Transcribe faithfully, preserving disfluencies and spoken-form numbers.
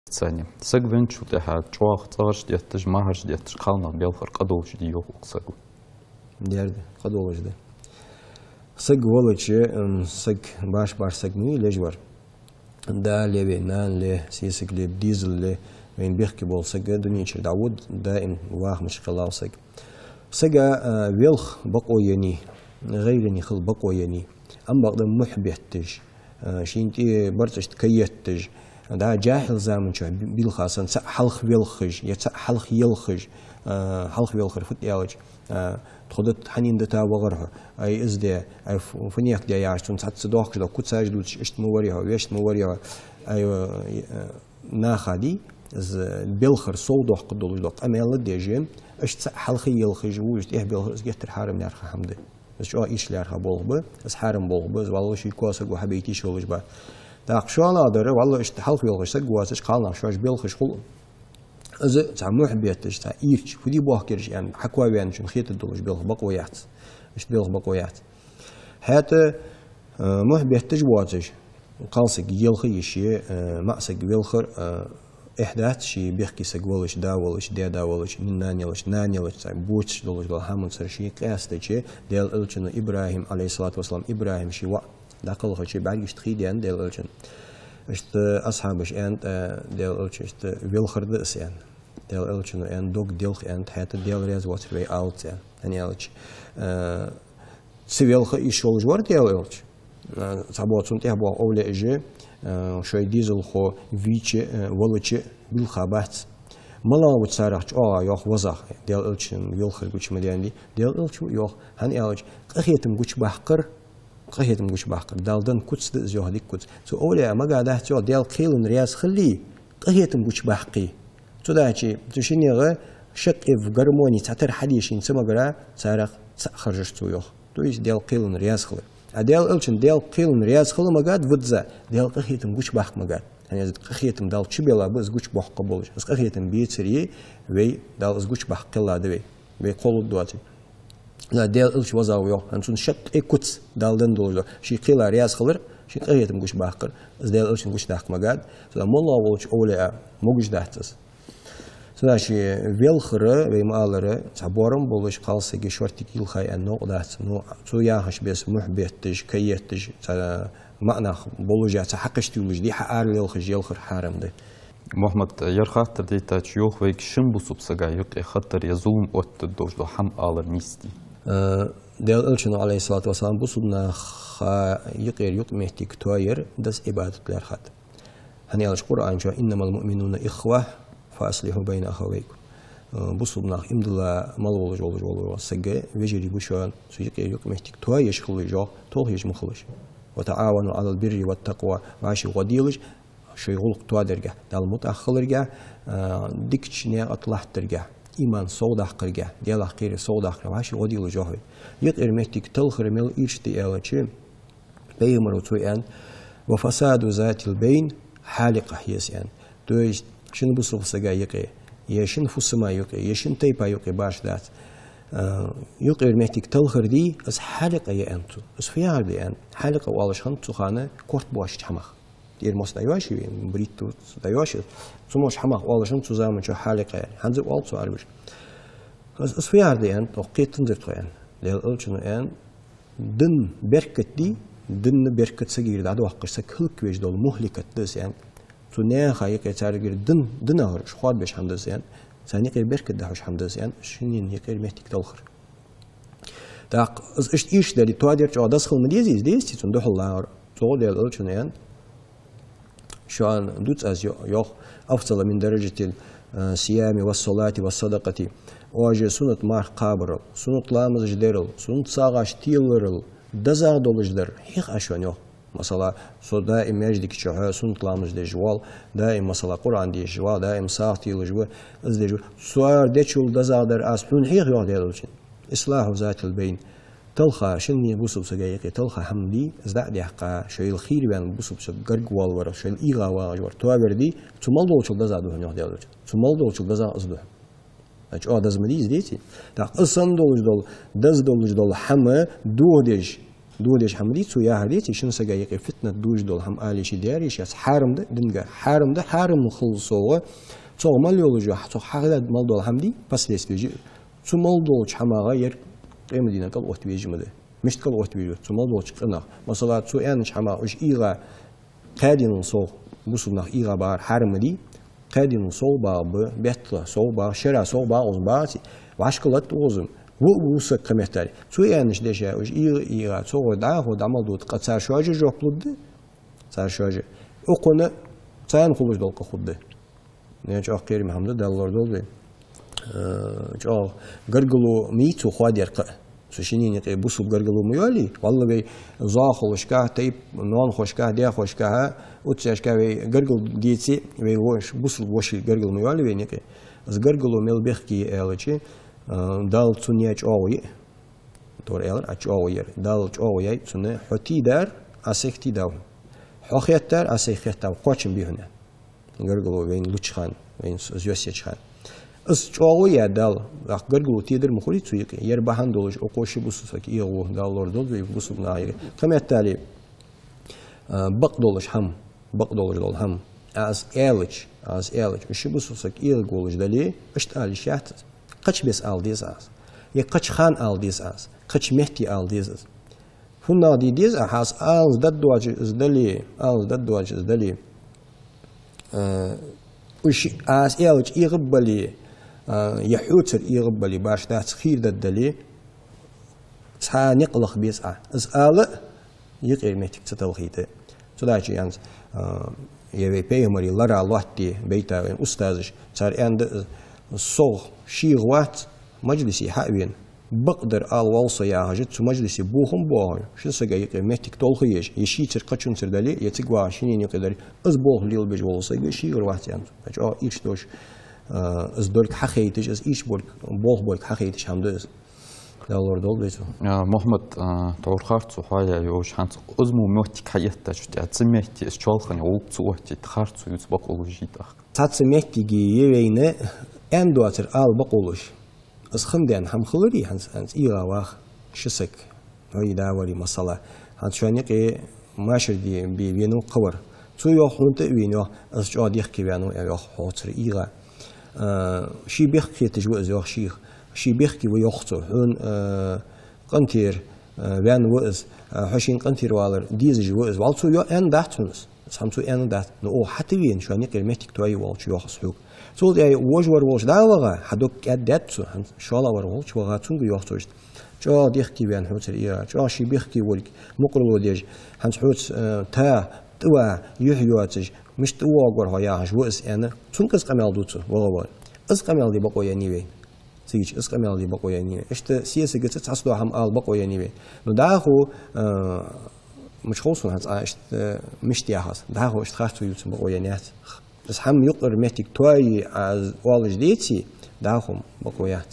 Цхьанне. Саг венначул тӀехьагӀа чӀоагӀа цӀагӀараш детташ, махьараш детташ, кхалнах белхар къа долаш дий йоах укх саго? Дерда, къа долаш да. Саг валача, м, саг баш-баш саг ма вий леш вар. Да ле вай, нана ле, сесаг ле, дезал ле, вайна бехке бола саг дунен чура дӀавода, даим вахамаш кхеллав саг. Сага, а, велха бокъо еннай, гӀайлений хила бокъо еннай, ам бакъда мухь бетташ, а, шийна тӀа барзкъашта каетташ, да, жахьил заман чу би-, билха санна, цхьа хьалха велхаш, е цхьа хьалха елхаш, а, хьалха велхар фуд аьлча, а, тхо дат хьанна дита вагӀар хьо, ай из де, ай фу-, фунех де яхаш, цунна цхьацца дохкаш дола куцаш дувцаш, иштта ма варий хьо, вешта ма варий хьо, ай, а, наха дий, из белхар сов дохка долаш дола къамаьл а деш, иштта цхьа хьалха елхаш, вувш тӀехьа белхар, из геттара хьарам лаьрхӀа хӀама да. Из чӀоагӀа ийрча лаьрхӀа болх ба, из хьарам болх ба, из, валлахӀи, ший коа саго хьабайташ йолаш ба. ТӀаккха шоллагӀа дар, валлахӀи, иштта хьалха велхаш саг воацаш, кхалнах шоаш белхаш хул. Из цхьа мухь бетташ, цхьа ийрча, фу дий бохкараш аьнна, хьакхоаваьнначунна хетаргдолаш белха бокъо яц. Иштта белха бокъо яц. ХӀаьта, а, мухь бетташ воацаш, кхалсаг елха йиш я, а, маӀа саг велхар, а, эхь дац, ший бехке саг валача, да валача, даь-да валача, нана елча, нана елча, цхьа боцаш долаш дола хӀаманцара ший къаьстача, Даьла Элчано ИбрахӀим, Ӏалайхи ссалату вассалам, ИбрахӀим ший воӀ дӀакхалхача бӀаргашта хий даьннад Даьла Элчанна. Иштта асхьабаша аьннад, а, Даьла Элча, иштта велхар да из аьнна. Даьла Элчано аьннад, дог делх аьннад, хӀаьта Даьла раьза воацар вай алац аьнна. ХӀана аьлча, а, ца велха йиш йолаш вар Даьла Элча. А, цхьабола цунна тӀехьа боагӀа овлияаш, а, шоай дезалхо вийча, а, валача билха бац. МалагӀа ва царех чӀоагӀа, йоах, вазагӀа, Даьла Элчан велхар гуча ма даьннадий? Даьла Элча ва, йоах. ХӀана аьлча, къахетам гучабаккхар, къахетам гучабаккхар Дала денна куц да из, йоах, дика куц. Цу овлияа мага дац, йоах, Даьла кхелан раьза хилале, къахетам гучабаккхе. Цудухьа цу шиннега шаккъе в гармонии цхьатарра хьадешийна ца магара, царех цаӀ харжаш цо, йоах. То есть Даьла кхелан раьза хилар. А Даьла Элчан Даьла кхелан раьза хила магад визза, Даьла къахетам гучабаккха магад. ХӀана аьлча къахетам Дала чубелла ба из гучабоаккхаш болаш. Из къахетам бецаре вай, Дала из гучабаккха кхелла да вай. Вай кхолларгдоацаш. Даьла Элча вазагӀа ва, йоах, хӀана цунна шаккъе куц Дала денна долаш да. Ший кхела раьза хилар, ший къахетам гучабаккхар, из Даьла Элчан гучадаккха магад. Цудухьа моллагӀа волча овлияа могаш дац из. Цудухьа ший велхар, вай ма аллара, цхьа боарам болаш кхалсаг шортига йилхай аьнна новкъа дац. Ну, цо яхача беса мухь бетташ, каетташ, цхьа маӀа нах болаш а, цхьа хьакхашта йолаш дий, хьааралелхаш елхар хьарам да. Мухьаммад, ер хаттар дайтача, йоах, вайга шин бусалба сага юкъе хатар е зулам оттаргдолаш дола хӀама алар нийса дий? Э, Даьла Элчано, Ӏалайхи ссалату вассалам, бусалба наха юкъера юкъ-моттиг тоаяр деза Ӏибадат лаьрхӀад. ХӀана аьлча Къуръан чу: «إنما المؤمنون إخوة فأصلحوا بين أخويكم». Э, бусалба нах иман дилла мел волаш, волаш, волаш вола саг вежарий ба шоана, цу юкъера юкъ-моттиг тоаеш хилалаш, йоах, толхаеш ма хилалаш. «وتعاونوا على البر والتقوى», вӀаши гӀо делаш, шоай гӀулакх тоадергахьа, Далла мутӀахьа хиларгахьа, а, дикача наькъа тӀа латтаргахьа, иман совдаккхаргахьа, Даьлах кхерар совдаккхаргахьа, вӀаши гӀо делаш, йоах вай. Юкъера моттиг талхар мел ийрча да аьлча, пайхамара цо аьннад: «وفساد ذات البين حالقة», йоах, аьннад. То есть шин бусалба сага юкъе, е шин фусама юкъе, е шин тайпа юкъе башха дац. А, юкъера моттиг талхар дий, из хьаликъа я, аьннад цо. Из фу яхар да, аьннад. Хьаликъа оалаш хиннад цу хана корта бошача хӀамах. ТӀера мос дӀайоаший вай, бритва дӀайоаший. Цу мос хӀамах оалаш хиннад цу заман чу хьаликъа аьнна. ХӀанз а оал цу Ӏарбаша. Из, из фу яхар да, аьннад, оаха кхетанзар тхо, аьнна. Даьла Элчано аьннад: дина беркат дий, дина беркат сагагара дӀадоаккхаш, саг хӀалаквеш дола мухьликат да из, аьннад. Цу наьха юкъе, царгара дин, динагара уж хоадабеш хӀама да из, аьннад. Царна юкъера беркат дӀахьош хӀама да из, аьннад, шинне юкъера моттиг талхар. ТӀаккха из иштта, иштта дале, тоадер чӀоагӀа деза хила ма дезий из, дезий, цунна духьал лагӀар. Цо гӀо Даьла Элчано аьннад: «Шоана дувц аз, йо-, йоах, أفضل من درجة الصيام والصلاة والصدقة». Оаш суннат марха кхабарал, суннат ламазаш дарал, суннат сагӀаш теларал дезагӀа долаш дар хьех аз шоана, йоах. Масала, со даим маьждига чухь суннат ламаз деш воал, даим, масала, Къуръан дешаш ва, даим сагӀа телаш ва, из деш ва. Цар дечул дезагӀа дар аз хьона хьех, йоах Даьла Элчано. «إصلاح ذات البين». Талха, шинне бусалба сага юкъе талха хӀама дий, из дӀа а даьккха, шоайла хийра ваьнна бусалба саг гарга воалавар, шоайла ийгӀа вагӀаш вар тоавар дий, цу мел долчул дезагӀа да хьона, йоах Даьла Элчано. Цу мел долчул дезагӀа из да хьона. Значит, чӀоагӀа деза ма дий из, деций? ТӀаккха из санна долаш дола, деза долаш дола хӀама дохадеш, Дудеш хӀама дий, цо яхар деций, шин сага юкъе фитнат дужаш дола хӀама ала йиш я, дера йиш яц, хьарам да динга. Хьарам да, хьарам хул сога. Цох мел йолаш йола, цох хьахилад мел дола хӀама дий, последствеш. Цу мел долча хӀамагӀа ер къематдийнахьа кӀал отта везаш ма да. Мишта кӀал отта везаш ва? Цу мел долча къинах. Масала, цо аьннача хӀамах уж ийгӀа, кхаь денал сов бусалба нах ийгӀа багӀар хьарам ма дий? Кхаь денал сов багӀа ба, бетта сов багӀа, шера сов багӀа, укхаза багӀаций, вӀашкалатт укхаза, ву а ву саг кхаметтали. Цо аьннача деша уж ийгӀа, ийгӀа, цо гӀо дӀахо дӀа мел дут, къа цар шоаш а жоп лургда, цар шоаш а. Укхунна царна хулаш дола къа хургда. Е чӀоагӀа кхераме хӀама да, Дала лорадолда вай. Э, чӀоагӀа гаргало ма йий цо хоадер кхы а. Цу шинне юкъе бусалба гаргало ма йоалий, валлахӀи, вай зоахалошка, тайп-, ноанахошка, даьхошка, уццешка вай гаргало деце, вай вош-, бусалба воший гаргало ма йоалий вайна юкъе. Из гаргало мел бехке я аьлча, э, Дала цунна яь чӀоагӀо я. Тора аьлар, а чӀоагӀо яр. Дала чӀоагӀо яьй цунна: хьо тийдар, Ӏа сайх тийдав. Хьо хеттар, Ӏа сайх хеттав. Кхоачам бий хьона. Гаргало вайна луча хана, вайна с-, из йоссача хана. Из чӀоагӀо яь Дала, вахь гаргало тедар ма хулий цу юкъе. Ер бахьан долаш укхо ши бусалба саг ийгӀа ва, Дала лорадолда вай бусалба нах ийгӀа. Кхаметтали, а, бакъдолаш хӀама, бакъдолаш дола хӀама. Аз аьлча, аз аьлча, уж ши бусалба саг ийгӀаргволаш дале, иштта ала йиш яц из. Кхыча беса ала деза аз. Е кхыча хана ала деза аз. Кхыча метте ала деза аз. ХӀуннагӀа де деза, хьа аз аланза даддоацаш из дале, аланза даддоацаш из дале, э, уж аз аьлча ийгӀаргбале, э, е хьоцара ийгӀаргбале, башха дац, хийра даддале, цхьа никъ лаха беза Ӏа. Из ала а, юкъера моттиг ца талхийта. Цудухьа янз, э, е вай пайхамарий лара лоаттаде байташ вайна устазаш, цар аьннад, э, сох шийгӀа вац, маджлисе хьа а вена, бакъдар ала воал со яхаш, цу маджлисе бохам боахаш, шин сага юкъе моттиг толхаеш, е шийцара кхычунцара дале, е цига вагӀаш шинне юкъе дале, из болх лелабеш вола саг шийгӀара вац аьнна. ЧӀоагӀа ийрча дош, э, из долга хьахайташ, из ийрча болга, болх болга хьахайташ хӀама да из. Дала лорадолда вай цо. А, Мухьаммад, а, тхьовра харцо хьаяь йолаш хӀанз, из мо моттиг хьаэттача, тӀа цу метте из чоалхане гӀулакх ца оттийта харцо ювца бокъо луш йий тӀаккха? Цхьацца моттиге я вайна аьнна доацар ала бокъо луш. Из хинна даьнна хӀама хиларий, хӀанз, хӀанз ийгӀа ваха ши саг, хьо е да варий, масала, хӀанз шоана юкъе машар де бе венав кхывар. Цо йоах, хьона тӀа а вена йоах, из чӀоагӀа дехке ваьннав, йоах, хьоцара ийгӀа. Э, ше бехк хеташ ва из, йоах, шийх. Ше бехке ва, йоах цо, хьона, э, къинтӀера, э, ваьнна ва из, э, хьо шийна къинтӀера валар дезаш ва из. Валлахӏи, цо йоах, аьнна дац хьона из. Из хӀама цо аьнна дац. Ну, оаха хьатӀавена, шоана юкъера моттиг тоае волча, йоах из хьога. Цул тӀехьагӀа вож вар волча дӀа а ваха, хьа дог кӀаьддаьд цо, хӀанз шоллагӀа вар волча ваха, цунга йоах цо иштта. ЧӀоагӀа дехке ваьнна хьоцара ийгӀа, чӀоагӀа ше бехке волга мукъарло деш, хӀанз хьоца, э, та, тӀава, юхь йоацаш, мишта тӀавоагӀаргвар хьо яхаш ва из аьнна, цунга из къамаьл ду цо, ваха вар. Из къамаьл де бокъо яьннай вайна. Цига из къамаьл де бокъо яьннай вайна. Иштта сесагаца цхьацца дола хӀама ала бокъо яьннай вайна. Ну, дӀахо, э, мича хов сона хӀанз Ӏа иштта, э, мишта яхаш, дӀахо иштта харцо ювца бокъо яьнна яц. Из хӀама юкъера моттиг тоае Ӏа оалаш деце, дӀахо бокъо яц.